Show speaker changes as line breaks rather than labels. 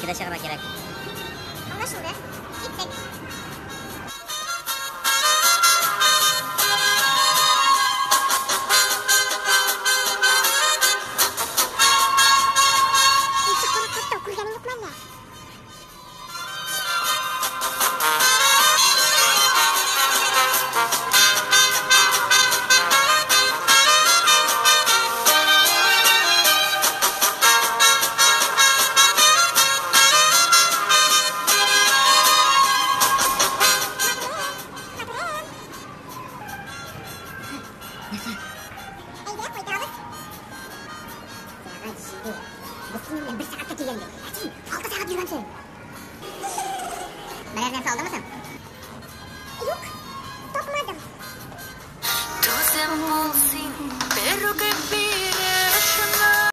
2-дә чыгарга кирәк.
Аңлашылды. Киттек. Ничек карап каттың, күргәнең юкмы әллә? Әйдә, кайтабыз. Сәгать 7. Без синең белән бер сәгатькә килгән идек. Ә син 6 сәгать йөргәнсең. Берәр нәрсә алдыңмы соң? Юк, тапмадым.
Түзем булса.